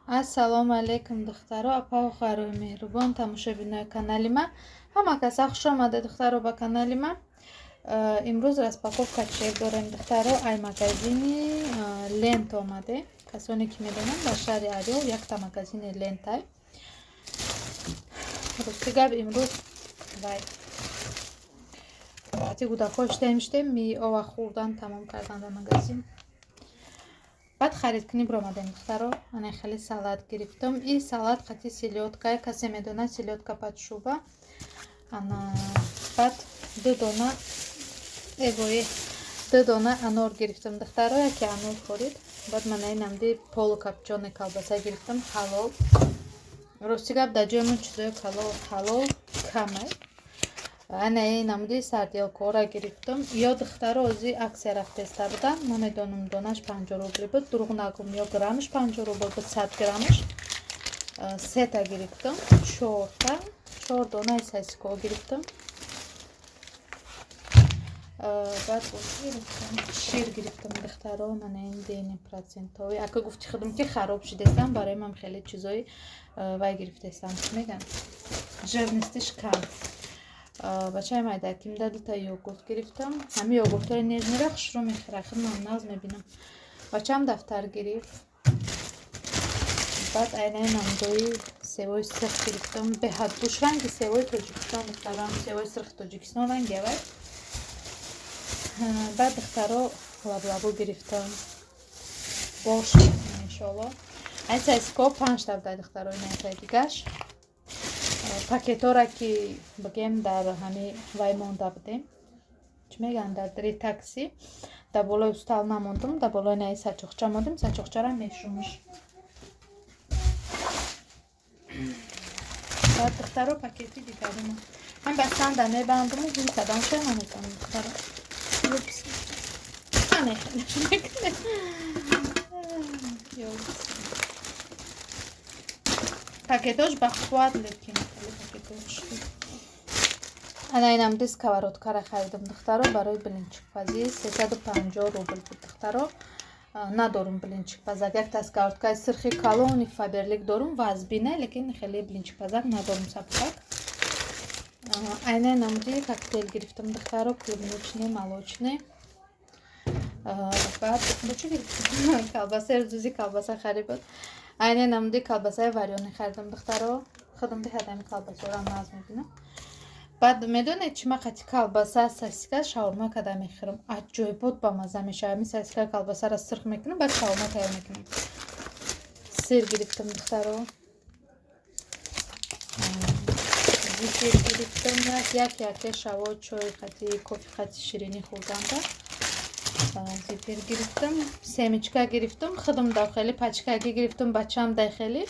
Ассалому алайкум, духтаро, апаву хоҳарои меҳрубон, тамошобинои канали ман. Ҳама каса хуш омада, духтаро, ба канали ман. Имрӯз распаковка чек дорем, духтаро, ай магазини Лента омаде. Касоне ки медонанд, дар шаҳри Орёл якта магазини Лентай. Рости гап, имрӯз вай вақти кӯдакҳо штем ми ова хӯрдан тамом кардан дар магазин. Баъд харидкунӣ биромадем, духтаро. Ана хеле салат гирифтам. И салат қати селёдка, касе медонад, селёдка под шуба. Ана баъд ду дона эвои, ду дона анор гирифтам, духтаро, яке анор хорид. Баъд мана инамди полукопчёный колбаса гирифтам, ҳалол. Рости гап, дар ҷои чизои ҳалол камай. Ана инамди сарделкора гирифтам. Ё, духтаро, ози акция рафтеста будан, намедонам, донаш 50 рубли буд, дурӯғ нагум, ё граммш 50 рубл буд, 100 граммш. Сета гирифтам, чорта, чор донаи сосиска гирифтам. Баъд шир гирифтам, духтаро, мана ин дени процентови. Ака гуфти худам ки хароб шидестам, барои ман хеле чизои вай гирифтестам, чӣ мегӯянд, жирность иш кам. Бачаи майдакимда дута йогурт гирифтам. Ҳами йогуртҳои нежный ра хушрӯ мехӯра, худмам нағз мебинам. Бачаам дафтар гирифт. Баъд айнаи намудои севои сирх гирифтам, беҳад буш ранги севои Тоҷикистон, духтарам, севои сирхи Тоҷикистон ранги авай. Баъд, духтаро, лаблабу гирифтам, борщ, иншоалло. Ай сосиска панҷта будай, духтаро, инайтаи дигаш. Пакетора ки бигем, дар ҳами вай монда будем, чӣ мегӯянд, дар дари такси, дар болои устал намондум, дар болои наи сачоқча мондум, сачоқчара мешумш. Баъд, духтаро, пакети дигарима ҳам бастанда мебандуму ҳуй кадам ша наметавонам, духтаро. Ё, бисмилла. Ё, бисмилла. Пакетош ба қувват, лекин хеле пакетош. Ана инам ди сковородка ра харидам, духтаро, барои блинчик пазӣ, 350 рубл буд, духтаро. Надорум блинчик пазак, якта сковородка и сирхи калони Фаберлик дорум, вазбина, лекин хеле блинчик пазак надорум, сабукак. Айна намуди коктейль гирифтам, духтаро, клубничный, молочный. Баъд бо чӣ гирифтам? Колбаса, рӯзи колбаса харид буд. Айна намуди колбасаи варёный харидам, духтаро. Худам беҳад ами колбасаро нағз мебинам. Баъд медонед чӣ, ма қати колбаса, сосиска шаурма када мехӯрам, аҷоибот ба мазза мешавад. Ами сосиска, колбасаро сирх мекунам, баъд шаурма тайёр мекунам. Сыр гирифтам, духтаро, зефир гирифтам, як яке шаво чой қати кофе, қати ширинӣ хӯрданда зефир гирифтам. Семечка гирифтам, худам да хеле пачкаки гирифтам, бачаам да хеле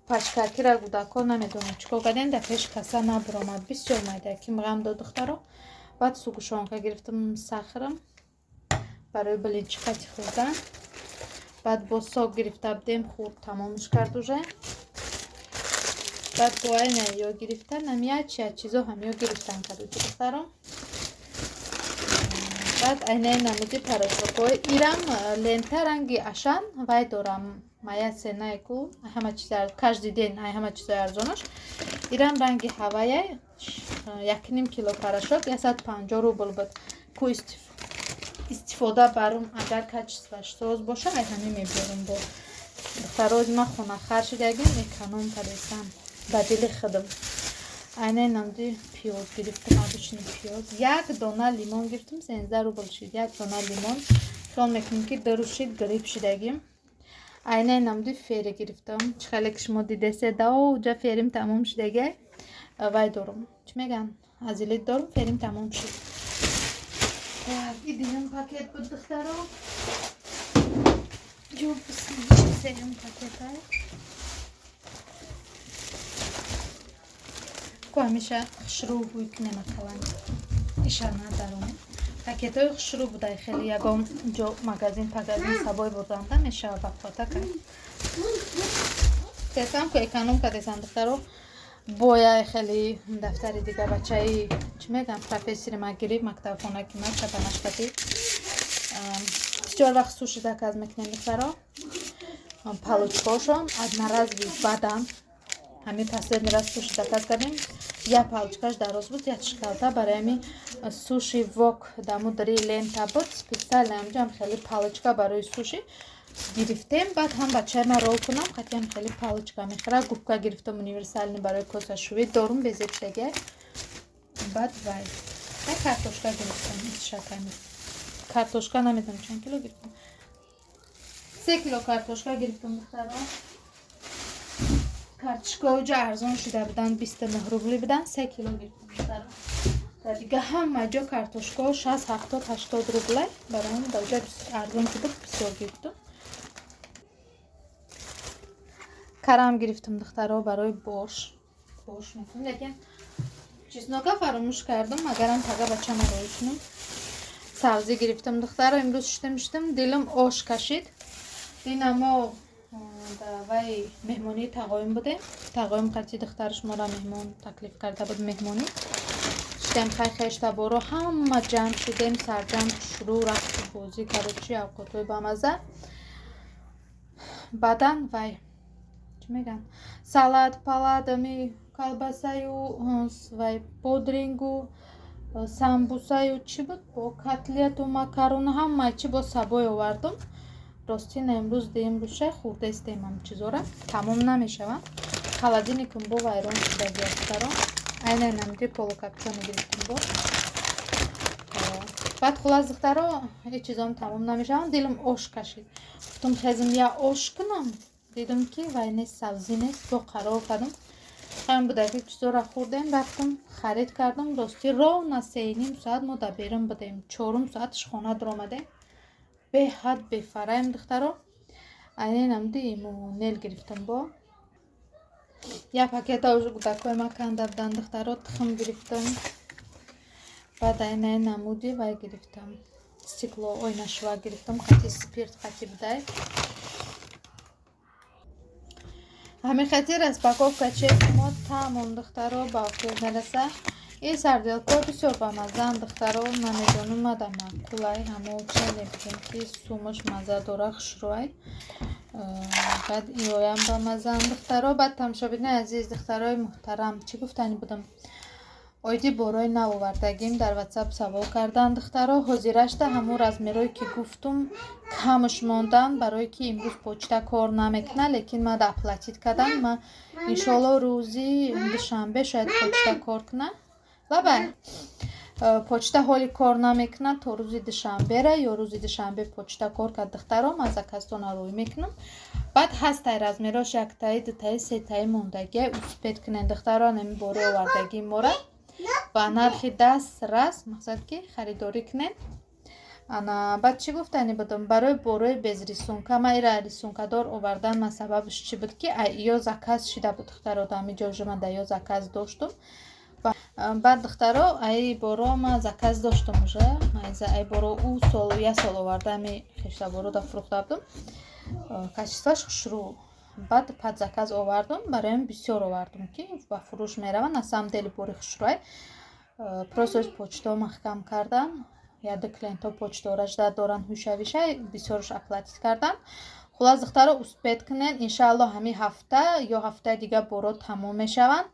пачкакира. Кӯдакҳо намедонам чӣ кор кардем, дар пеши каса набуромад, бисёр майдаки ғам дод, духтаро. Баъд сгущёнка гирифтам, сахар ам, барои блинчик қати хӯрдан. Баъд бо сок гирифта будем, хӯрд, тамомш кард уже. Баъд боайна ё гирифтан, ам чизо ҳам ё гирифтан кардуди, духтаро. Баъд айнаи намуди порошок ҳои ирам Лента, ранги Ашан вай дорам, моя цена е ку, ҳама чиз каждый день, ай ҳама чизои арзонаш. Ирам ранги ҳаваяй, 1,5 кило порошок 150 рубл буд. Ку истифода барум, агар качество ш соз боша, ай ҳамин мебиёрам. Бо, духтаро, ман хонахар шидагим, эконом кардесам ба дили худам. Айнаи намуди пиёз гирифтам, обычный пиёз. Як дона лимон гирифтам, 13 рубл шид як дона лимон. Хиёл мекунем, ки дару шид, грипп шидагим. Айнаи намуди Фери гирифтам. Чӣ хеле ки шумо дидесе, даоҷа Ферим тамом шидагай, вай дорум, чӣ мегӯянд, азилит дорум, Ферим тамом шуд. Так, и дуюм пакет буд, духтаро. Ё, сеюм пакетай ку ҳамеша хушрӯ бӯй кунем, ақаллан иша надаром. Пакетҳои хушрӯ будай, хеле ягон ҷо магазин пагазин сабой бурданда мешава, бақвата кард. Тесам ку эконом кардесам, духтаро. Боя хеле дафтари дига бачаи, чӣ мегӯям, профессори ма гирифт, мактабхона ки ма чапанашкати. Бисёр вақт суши заказ мекунем, духтаро. Палочкаҳошон одноразовый бадан. Ҳамин последний раз суши заказ кардем, як палочкаш дароз буд, як шикалта. Барои ҳамин суши вок дамудари лента буд, специально ҳамҷам хеле палочка барои суши гирифтем. Баъд ҳам бачаи ман ролл кунам, хотям хеле палочка мехӯра. Губка гирифтам, универсальный, барои косашӯӣ дорум, безебшаге. Баъд вай картошка гирифтам, шаками картошка, намедонам чанд кило гирифтам, 3 кило картошка гирифтам, духтаро. Картошка уҷа арзон шуда буданд, 29 рубли буданд, 3 кило гирифтам, духтаро. Дига ҳама ҷо картошкаҳо 60, 70, 80 рублай. Барои даҷа арзон ки буд, бисёр гирифтам. Карам гирифтам, духтаро, барои борщ. Борщ мекунам, лекин чеснока фаромӯш кардам. Агарам пага бачама рой кунам. Сабзӣ гирифтам, духтаро. Имрӯз шиштам, шиштам, дилам ош кашид. Дина мо вай меҳмонии тағоим будем. Тағоим қати духтараш моро меҳмон таклиф карда буд. Меҳмонӣ шидем, хай, хештаборо ҳама ҷамъ шидем, сарҷамъ шурӯъ рақсу бозӣ, короче, авқотҳои бамаза. Баъдан вай чӣ мегӯянд, салат палат, ами колбасаю вай бодрингу самбусаю чӣ буд, бо котлету макарон, ҳама чӣ бо сабой овардум. Рости на, имрӯз деимрӯзша хӯрдаистем, ҳам чизора тамом намешаванд. Холодильникам бо вайрон шуда, духтаро. Айнан намуди полукопчёный гирифтем бо. Баъд хулас, духтаро, ҳеҷ чизом тамом намешаванд. Дилам ош кашид, гуфтам, хезм, я ош кунам. Дидам, ки вай нест, сабзӣ нест. Бо қарор кардам, ҳам будаки чизора хӯрдем, рафтам, харид кардам. Рости, ровно 3:30 соат мо дар берун будем, чорум соатш хона дуромадем. Беҳад бефараем, духтаро. Айнан намуди имонел гирифтам, бо як пакета уже гудакҳои ма канда буданд, духтаро. Тухм гирифтам. Баъд айнаи намуди вай гирифтам, стекло ойнашува гирифтам, қати спирт қати будай. Ҳамин хати распаковка чек мо тамом, духтаро, ба охир мераса. Ин сарделкаҳо бисёр бамаззаанд, духтаро. Намедонам, мада маъқулай. Ҳамо чизе бигем, ки сумаш мазза дора, хушрӯай. Баъд иоям бамаззаанд, духтаро. Баъд, тамошобинои азиз, духтарои муҳтарам, чӣ гуфтанӣ будам? Оиди борои нав овардагим дар Ватсап савол карданд, духтаро. Ҳозирашта ҳамон размерое ки гуфтум, камш мондан, барое ки имрӯз почта кор намекунад, лекин ман оплатить кардам. Ма иншоалло рӯзи душанбе шояд почта кор кунад. Лабай, почта ҳоли кор намекунад то рӯзи душанбера ё рӯзи душанбе почта кор кард, духтаро, ман заказтона рӯй мекунам. Баъд ҳастай размерош, яктаи, дутаи, сетаи мондагия. Успеть кунед, духтаро, ҳамин бори овардагии мора ба нархи дастрас, мақсад ки харидорӣ кунед. Ана, баъд чӣ гуфтанӣ будам? Барои борои без рисунка, ман ира рисункадор овардан ман сабабаш чӣ буд, ки ё заказ шида буд, духтаро, ҳамин ҷо уже ман да ё заказ доштум. Баъд, духтаро, ай боро ман заказ доштум уже, ай боро ӯ сол, як сол оварда, ами хештаборо да фурӯхта будум, качествоаш хушрӯ. Баъд под заказ овардум, бароям бисёр овардум, ки ба фурӯш мераванд. На самом деле бори хушрӯай, просто почто маҳкам кардан, яду клиентҳо почтора ждать доранд, ҳушавиша бисёрш оплатить кардан. Хулас, духтаро, успеть кунед. Иншаалло, ҳамин ҳафта ё ҳафтаи дига боро тамом мешаванд.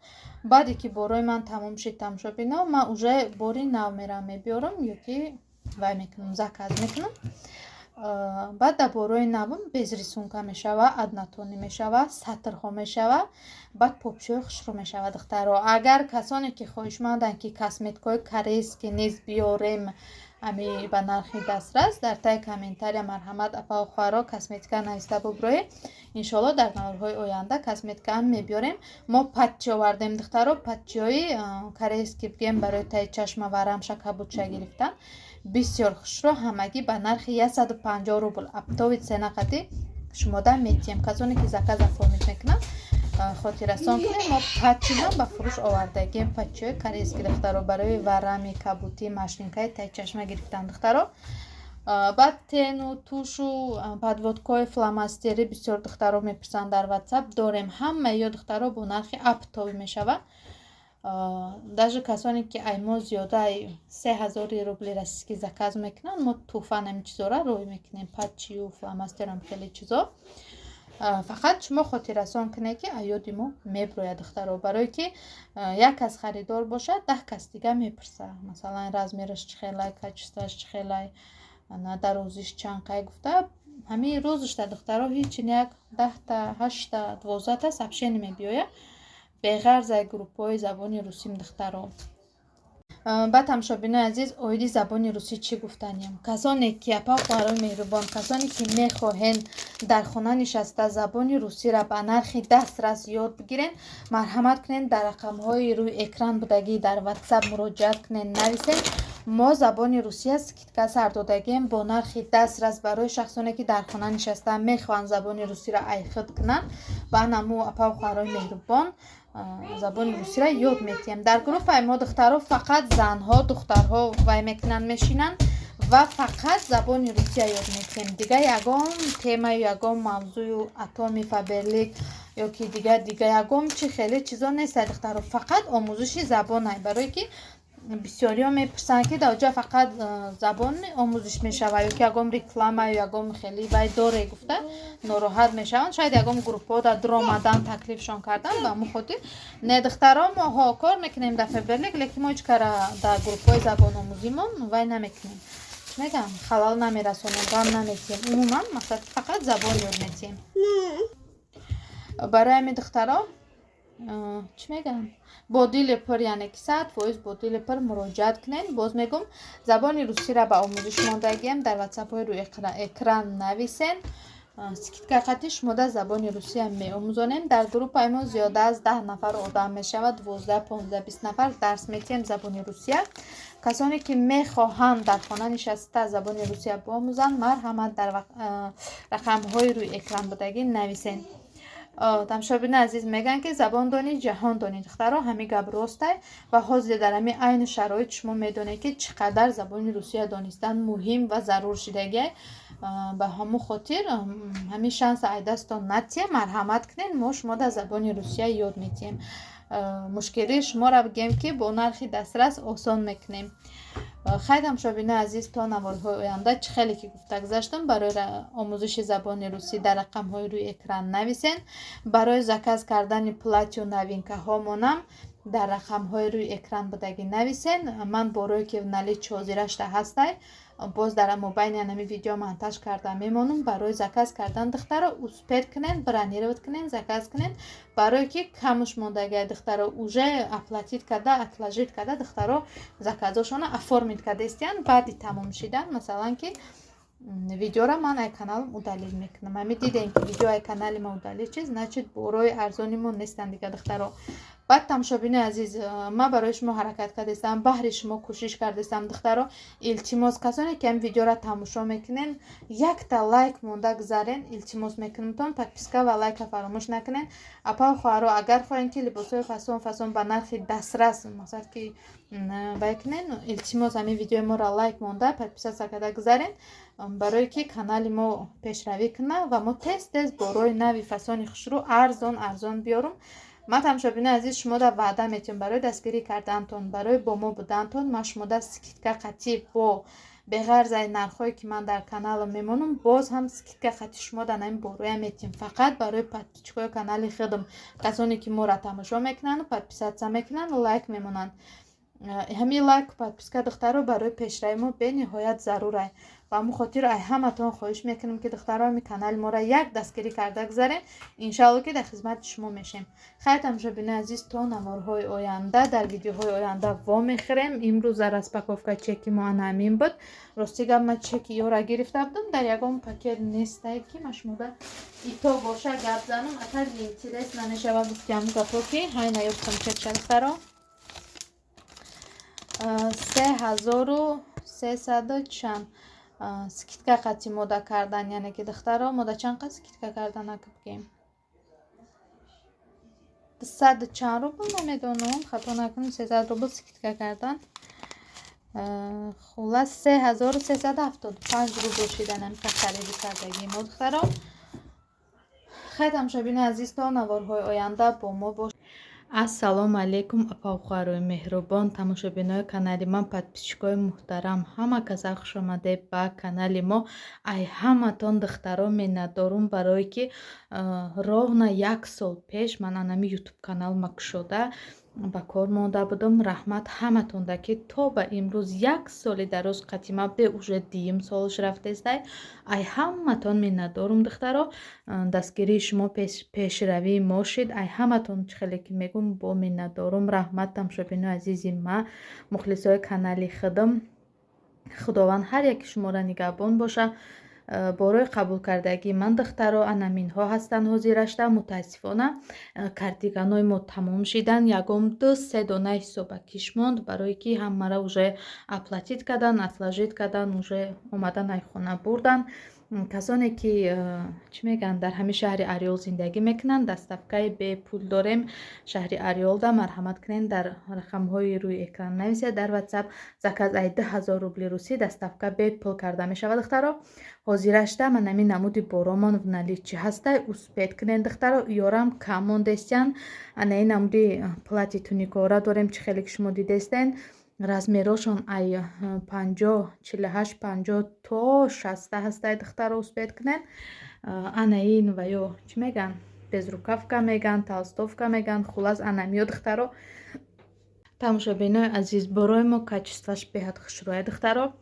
Баъде ки борои ман тамом шид, тамошобино, ман уже бори нав мерам, мебиёрам ё ки вай мекунам, заказ мекунам. Баъд дар борои навм без рисунка мешава, однотонный мешава, сатрҳо мешава, баъд попшои хушрӯ мешава. Духтаро, агар касоне ки хоҳишманданд, ки косметикаҳои корейский низ биёрем, ами ба нархи дастрас, дар таи комментария марҳамат, апау хоҳаро, косметика нависта буброед. Иншоалло, дар наворҳои оянда косметикаам мебиёрем. Мо патчи овардем, духтаро, патчиҳои корейский бигем, барои таи чашма варамша, кабудша гирифтан, бисёр хушрӯ, ҳамагӣ ба нархи 150 рубл, оптовый цена қати шумода метиҳем. Касоне ки заказ оформить мекунанд, хотиррасон кунем, мо патчи ҳам ба фурӯш овардагем, патчиҳои корейский, духтаро, барои варами, кабутӣ, морщинкаи таи чашма гирифтан, духтаро. Баъд тену тушу подводкаҳои фломастери бисёр духтаро мепурсанд дар Ватсап, дорем ҳама ё, духтаро, бо нархи оптовый мешавад. Даже касоне ки ай мо зиёда 3000 рубли российский заказ мекунанд, мо туҳфа ҳамин чизора рӯй мекунем, патчию фломастерам, хеле чизо. Фақат шумо хотиррасон кунед, ки аёди мо меброяд, духтаро, барое ки як кас харидор бошад, 10 кас дига мепурса, масалан, размераш чӣ хелай, качествоаш чӣ хелай, дарозиш чанд қай гуфта. Ҳамин рӯзашта, духтаро, ҳеҷ як 10-та, ҳаштта, 12-та сообщение мебиёяд, беғарзаи группҳои забони русим, духтаро. Баъд, тамошобинои азиз, оиди забони русӣ чӣ гуфтанем? Касоне ки, апа, хоҳарои меҳрубон, касоне ки мехоҳен дар хона нишаста забони русиро ба нархи дастрас ёд бигирен, марҳамат кунед, дар рақамҳои рӯи экран будагӣ дар Ватсап муроҷиат кунед, нависен. Мо забони русия скидка сар додагием бо нархи дастрас барои шахсоне ки дар хона нишаста мехоҳанд забони русиро айхуд кунанд. Ба наму, апау хоҳарои меҳрубон, забони русиро ёд метиҳем. Дар группаи мо, духтаро, фақат занҳо, духтарҳо вай мекунанд, мешинанд ва фақат забони русия ёд метиҳем. Дига ягон темаю ягон мавзӯю Атоми, Фаберлик ё ки дига ягон чи хеле чизо неста, духтаро, фақат омӯзиши забонай. Барое ки бисёриҳо мепурсанд, ки дар оҷа фақат забон омӯзиш мешавад ё ки ягон реклама ё ягон хеле вай доре гуфта нороҳат мешаванд. Шояд ягон группҳо дар дуромадан таклифшон кардан. Ба ҳамон хотир не, духтаро, моҳо кор мекунем дар Фаберлик, лекин мо ҳеҷ кара дар группҳои забономӯзимон вай намекунем, чӣ мегӯям, халал намерасонем, ғам наметиҳем. Умуман, мақсад фақат забон ёд метиҳем. Барои ҳамин, духтаро, чӣ мегӯям, бо дили пур, яъне ки 100% бо дили пур муроҷиат кунед. Боз мегӯм, забони русиро ба омӯзиш мондагием. Дар ватсапҳои рӯи экран нависен, скидка қати шумода забони русия меомӯзонем. Дар группаи мо зиёда аз 10 нафар одам мешавад, 12, 15, 20 нафар дарс метиҳем забони русия. Касоне ки мехоҳанд дар хона нишаста забони русия биомӯзанд, марҳамат, дар рақамҳои рӯи экран будагӣ нависен. Тамошобини азиз, мегӯянд, ки забон донӣ, ҷаҳон донӣ. Духтаро, ҳамин гап ростай ва ҳозир дар ҳамин айни шароит шумо медонед, ки чӣ қадар забони русия донистан муҳим ва зарур шидагиай. Ба ҳамон хотир ҳамин шанса ай дастон натиҳем. Марҳамат кунед, мо шумо дар забони русия ёд метиҳем. Мушкилии шуморо бигем, ки бо нархи дастрас осон мекунем. Хайр, тамошобинои азиз, то наворҳои оянда. Чӣ хеле ки гуфта гузаштам, барои омӯзиши забони русӣ дар рақамҳои рӯи экран нависен. Барои заказ кардани платью новинкаҳомонам дар рақамҳои рӯи экран будагӣ нависен. Ман борое ки наличии ҳозирашта ҳастай, боз дар мобайни ҳамин видео монтаж карда мемонам. Барои заказ кардан, духтаро, успеть кунен, бронировать кунен, заказ кунен, барое ки камуш мондагиай. Духтаро, уже оплатить карда, отложить карда, духтаро заказошона оформить карда истиянд. Баъди тамом шидан, масалан, ки видеоро ман ай каналам удалить мекунам. Ҳами дидем, ки видео ай канали ма удалить чи, значит, борои арзони мо нестанд дига, духтаро. Баъд, тамошобини азиз, ман барои шумо ҳаракат кардастам, баҳри шумо кӯшиш кардастам. Духтаро, илтимос, касоне ки ҳамин видеоро тамошо мекунен, якта лайк монда гузарен, илтимос мекунамтон. Подписка ва лайка фаромӯш накунен. Апау хоҳаро, агар хоҳем, ки либосҳои фасон фасон ба нархи дастрас, мақсад ки вай кунен, илтимос, ҳамин видеои моро лайк монда, подписаться карда гузарен, барое ки канали мо пешравӣ кунад ва мо тез тез борои нави фасони хушрӯ, арзон арзон биёрум. Ман, тамошобинои азиз, шумода ваъда метиҳам: барои дастгирӣ кардаантон, барои бо мо будаантон ман шумода скидка қатӣ, бо беғарзаи нархҳое ки ман дар каналам мемонам, боз ҳам скидка қатӣ шумо дар ҳамин бороя метиҳем. Фақат барои подписчикои канали худам, касоне ки моро тамошо мекунанд, подписаться мекунанд, лайк мемонанд. Ҳамин лайку подписка, духтаро, барои пешравии мо бениҳоят зарурай. Ба ҳамон хотир ай ҳаматон хоҳиш мекунем, ки, духтаро, ҳамин канали моро як дастгирӣ карда гузарем. Иншаалло, ки дар хизмати шумо мешем. Хайр, тамошобинои азиз, то наворҳои оянда, дар видеоҳои оянда вомехӯрем. Имрӯза распаковка чеки мо ана ҳамин буд. Рости гап, ман чеки ёра гирифта будам, дар ягон пакет нестай, ки ма шумода ито боша гап занам, а так интерес намешавад. Гуфтиам гапо, ки ҳай наёфтам чекша, духтаро. 3300 чанд скидка қати мода кардан, яъне ки, духтаро, мода чанд қад скидка кардан, ака бигем, 200 чанд рубл, намедонам, хато накунам, 300 рубл скидка кардан. Хуллас, 3375 рубл шидан ҳамин харидӣ кардагии мо, духтаро. Хайр, тамошобини азиз, то наворҳои оянда бо мо бош. Ассалому алайкум, апа-ухоҳарои меҳрубон, тамошобинои канали ман, подписчикои муҳтарам, ҳама каса хушомадед ба канали мо. Ай ҳаматон, духтаро, миннатдорум, барое ки ровно як сол пеш ман анами ютуб канал макушода ба кор монда будам. Раҳмат ҳаматонда, ки то ба имрӯз як соли дароз қатима буде, уже дуюм солш рафтестай. Ай ҳаматон миннатдорум, духтаро, дастгирии шумо пешравии мо шид. Ай ҳаматон, чӣ хеле ки мегӯм, бо миннатдорум. Раҳмат, тамошобинои азизи ма, мухлисои канали худам. Худованд ҳар яки шуморо нигаҳбон боша. Борои қабулкардагии ман, духтаро, анаминҳо ҳастанд ҳозирашта. Мутаассифона, кардиганои мо тамом шидан, ягон ду се дона ҳисобакиш монд, барое ки ҳамаро уже оплатить кардан, отложить кардан, уже омадан ай хона бурдан. Касоне ки, чӣ мегӯянд, дар ҳамин шаҳри Орёл зиндагӣ мекунанд, доставкаи бепул дорем шаҳри Орёлда. Марҳамат кунед, дар рақамҳои рӯи экран нависед дар Ватсап. Заказ ай 2000 рубли русӣ доставка бепул карда мешавад, духтаро. Ҳозирашта ман ҳамин намуди боромон в наличии ҳастай, успеть кунед, духтаро, ёрам кам мондестиян. Ана ин намуди платье туникора дорем, чӣ хеле ки шумо дидестен, размерошон ай 50, 48, 50 то 60 ҳастай, духтаро, успеть кунед. Ана ин ва ё чӣ мегӯянд, безрукавка мегӯянд, толстовка мегӯянд, хуллас, анамиё, духтаро. Тамошобинои азиз, борои мо качествоаш беҳад хушрӯя, духтаро.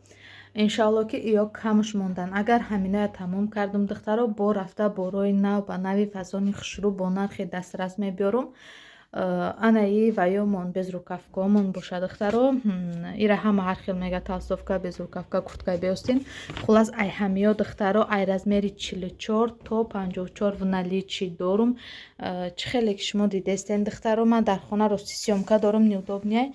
Иншоалло, ки иё камш мондан. Агар ҳаминоя тамом кардум, духтаро, бо рафта борои нав ба нави фасони хушрӯ бо нархи дастрас мебиёрум. Ана и ваёмон безрукавкаомон боша, духтаро. Ира ҳама ҳар хел мега: толстовка, безрукавка, курткаи беостин. Хуллас, ай ҳамиё, духтаро, ай размери 44 то 54 в наличии дорум. Чӣ хеле ки шумо дидестен, духтаро, ман дар хона рости съёмка дорум, неудобный.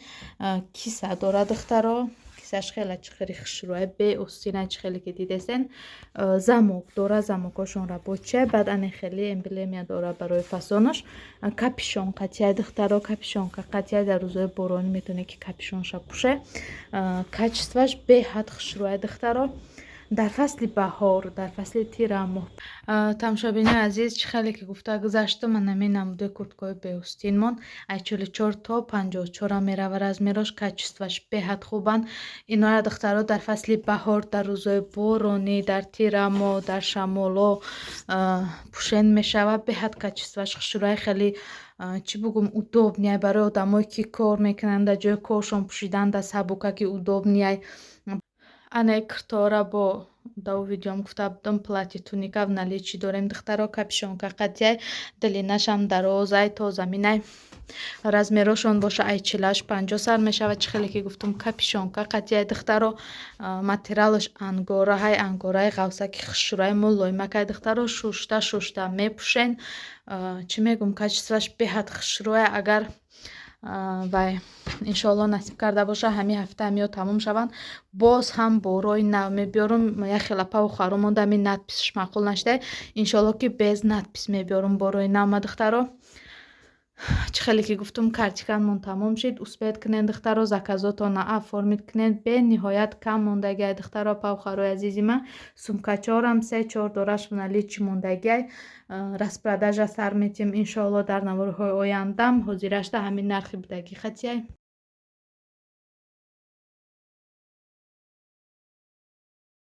Киса дора, духтаро, кисаш хеле чихели хушрӯя, беостина, чӣ хеле ки дидестен. Замок дора, замокошон рабочая. Баъд ане хеле эмблемия дора барои фасонаш. Капюшон қатия, духтаро, капюшонка қатия. Дар рӯзои боронӣ метавонед, ки капюшонша пӯше. Качествоаш беҳад хушрӯя, духтаро, дар фасли баҳор, дар фасли тирамоҳ. Тамошобинои азиз, чӣ хеле ки гуфта гузаштум, ман ҳамин намудаи курткаҳои беостинмон аз 44 то 54 мерава размерош, качествоаш беҳад хубанд. Инора, духтаро, дар фасли баҳор, дар рӯзои боронӣ, дар тирамоҳ, дар шамоло пӯшен мешавад. Беҳад качествоаш хушрӯя, хеле, чӣ бугум, удобный барои одамое ки кор мекунанд, дар ҷои коршон пӯшидан да сабукаки, удобный. Ана киртора бо дар видеом гуфта будам, платье туника в наличии дорем, духтаро, капюшонка қатияй, длинашам дарозай, то заминай. Размерошон боша ай 48, 50 сар мешавад. Чӣ хеле ки гуфтум, капюшонка қатияй, духтаро. Материалаш ангораҳай, ангораи ғавсаки хушрӯяй, мулоимакай, духтаро, шушта шушта мепӯшен. Чӣ мегӯм, качествоаш беҳад хушрӯя. Агар вай, иншоалло, насиб карда боша, ҳамин ҳафта ҳамиё тамом шаванд, боз ҳам борои нав мебиёрум. Як хела паву хару монда, ҳамин надписш маъқул нашуда. Иншоалло, ки без надпись мебиёрум борои навма, духтаро. Чӣ хеле ки гуфтум, кардиганмон тамом шид, успеть кунед, духтаро, заказотонро оформить кунед. Бениҳоят кам мондагиай, духтаро, павхарои азизи ман. Сумкачорам се чор дораш в наличии мондагиай. Распродажа сар метиҳем, иншоалло, дар наворҳои ояндам. Ҳозирашта ҳамин нархи будагӣ хатияй.